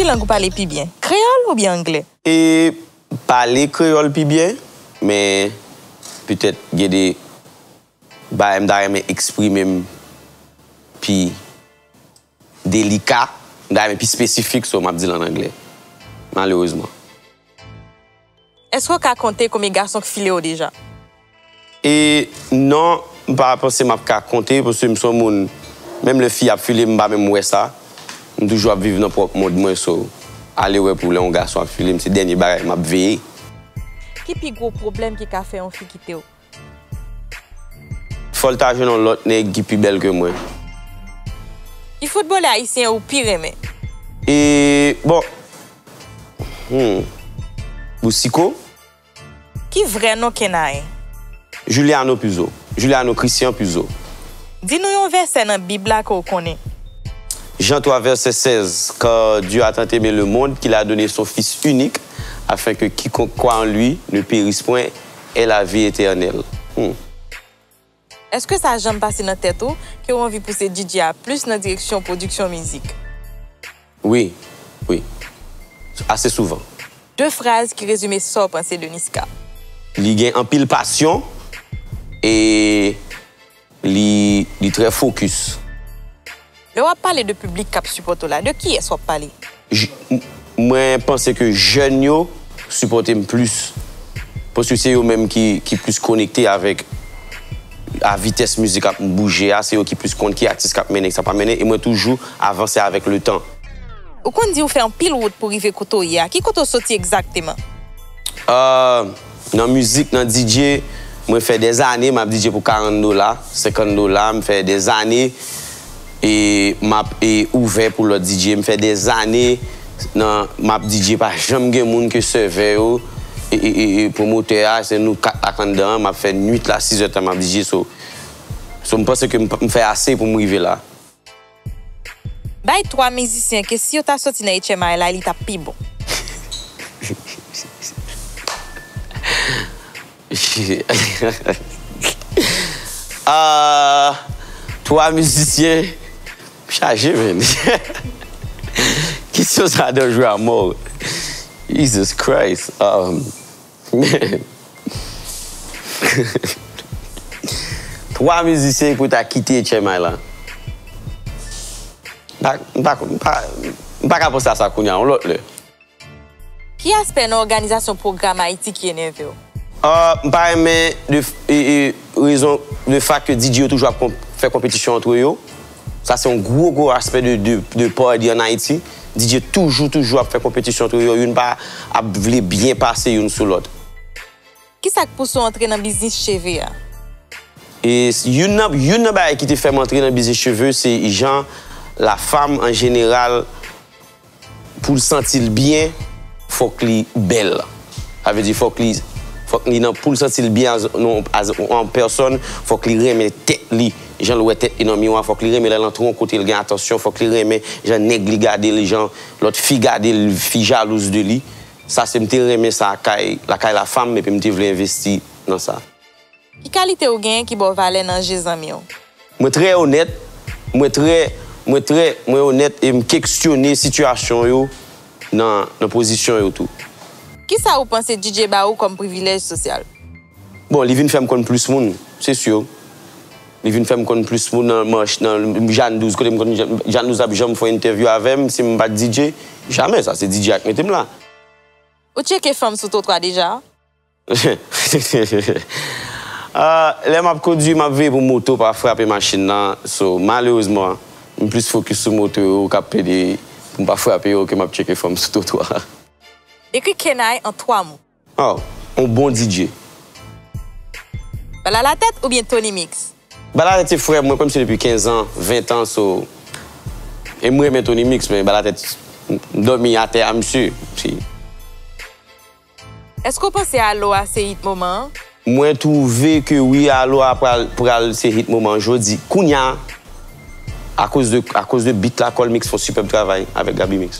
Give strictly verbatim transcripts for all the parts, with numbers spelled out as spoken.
Ki lang ou pale pi byen? Kreyòl oubyen anglè? E pale kreyòl pi byen, men petèt gen de bagay m ta renmen eksprime m pi delika, m ta renmen pi espesifik, so m ap di l an anglè. Malerezman. Èske w ka konte konbyen gason k file w deja? E non, m pa panse m ap ka konte, paske m se yon moun, menm lè fi ap file m, m pa menm wè sa. M toujou ap viv nan pwòp mond mwen, so, ale wè pou lè yon gason ap file m, se dènye bagay m ap veye. Ki pi gwo pwoblèm ki ka fè yon fi kite w? Fò l ta jwenn yon lòt nèg ki pi bèl ke mwen. Ki foutbolè ayisyen ou pi renmen? E, bon. Hmm. Boucicaut. Ki vrè non Kenay? Juliano Puzo. Juliano Christian Puzo. Di nou yon vèsè nan Bib la ke w konnen. Jean trois, verset seize, car Dieu a tant aimé le monde qu'il a donné son Fils unique, afin que quiconque croit en lui ne périsse point, ait la vie éternelle. Hmm. Èske sa janm pase nan tèt ou ke w anvi pouse D J a plis nan direksyon pwodiksyon mizik? Wi, wi. Ase souvan. De fraz ki rezime sa w panse de Niska. Li gen anpil pasyon e li, li trè fokis. Lè w ap pale de piblik k ap sipòte w la, de kiyès w ap pale? J-, m-, mwen panse ke jèn yo sipòte m plis. Paske se yo menm ki, ki plis konekte avèk a vitès mizik ap bouje a, se yo ki plis konn ki atis k ap mennen, ki sa p ap mennen, e mwen toujou avanse avèk letan. Ou konn di ou fè anpil wout pou rive kote w ye a. Ki kote w soti egzakteman? Ah, nan mizik, nan D J, mwen fè dèzane, m ap D J pou karant dola, senkant dola, m fè dèzane, e m ap, e, ouvè pou lòt D J. M fè dèzane, nan, m ap D J, pa janm gen moun ke sèvè yo, e, e, e, e pwomotè a, se nou kat la k anndan an, m ap fè nwit la, sizè tan m ap D J, so, so m panse ke m, m fè ase pou m rive la. Bay twa mizisyen ke si yo ta soti nan H M I la, li t ap pi bon. Ah, twa mizisyen, m chaje, menn. Kesyon sa danjre a mò. Jesus Christ. Um, Twa mizisyen pou ta kite H M I la. M pa, m pa, m pa, m pa ka panse a sa kounye a, yon lòt lè. Ki aspè nan òganizasyon pwogram Ayiti ki enève w? Ah, m pa renmen de, e, e, rezon, de fak ke D J yo toujou ap konp-, fè konpetisyon antre yo. Sa se yon gwo, gwo aspè de, de, de party an Ayiti. D J toujou, toujou ap fè konpetisyon antre yo. Youn pa ap vle byen pase youn sou lòt. Kisa k pouse w antre nan biznis cheve a? E s-, youn nan, youn nan bagay ki te fè m antre nan biznis cheve, se jan lafanm an jeneral, pou l santi l byen, fòk li bèl. Sa vle di fòk li, fòk li nan, pou l santi l byen as, non, as, an pèsòn, fòk li renmen tèt li, jan l wè tèt li nan miwa, fòk li renmen lè l antre yon kote l gen atansyon, fòk li renmen jan nèg li gade l, jan lòt fi gade l, fi jalouz de li. Sa se m te renmen sa kay, lakay lafanm, epi m te vle envesti nan sa. Ki kalite ou genyen ki ba w valè nan je zanmi w? Mwen trè onèt, mwen trè, mwen trè, mwen onèt e m keksyone sitiyasyon yo nan, nan pozisyon yo tou. Kisa ou panse D J ba ou kòm privilèj sosyal? Bon, li vin fè m konn plis moun, se si. Li vin fè m konn plis moun nan mach, nan Jan douz, kote m konn Jan, Jan douz ap janm fè yon entèvyou avè m, si m pa t D J, jamè, sa se D J a k mete m la. Ou tcheke fanm sou twotwa deja? Ah, lè m ap kondui, m ap veye pou moto pa frape machin nan. So, malerezman, m plis fokis sou moto yo k ap pede pou m pa frape yo ke m ap tcheke fanm sou twotwa. Dekri Kenay an twa mo. Oh, yon bon D J. Bal a la tèt oubyen Tony Mix? Bal a la tèt se frè m, mwen konn misye depi kenz an, ven an, so, e m renmen Tony Mix, men Bal a la tèt, m dòmi atè a misye. Si. Èske w panse Alo a se hit moman an? Mwen twouve ke wi, Alo a pral, pral se hit moman an jodi, kounye a, akoz de, akoz de beat la, Col Mix fè yon sipèb travay avèk Gaby Mix.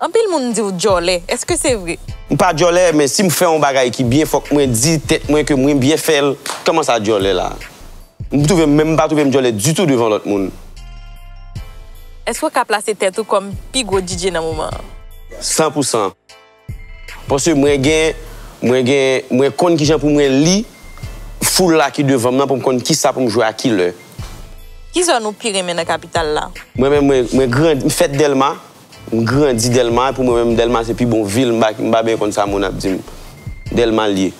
Anpil moun di w djòlè, èske se vre? M pa djòlè, men si m fè yon bagay ki byen, fòk mwen di tèt mwen ke mwen byen fè l. Kòman sa djòlè la? M twouve m menm, m pa twouve m djòlè ditou devan lòt moun. Èske w ka plase tèt ou kòm pi gwo D J nan moman an? San pou san. Paske mwen gen, mwen gen, mwen konn kijan pou mwen li foul la ki devan m nan pou m konn kisa pou m jwe a ki lè. Ki zòn ou pi renmen nan kapital la? Mwen menm, mwen, mwen grandi, m fèt Dèlma, m grandi Dèlma, pou mwen menm, Dèlma se pi bon vil, m pa, m pa byen konn sa moun ap di m. Dèlma l ye.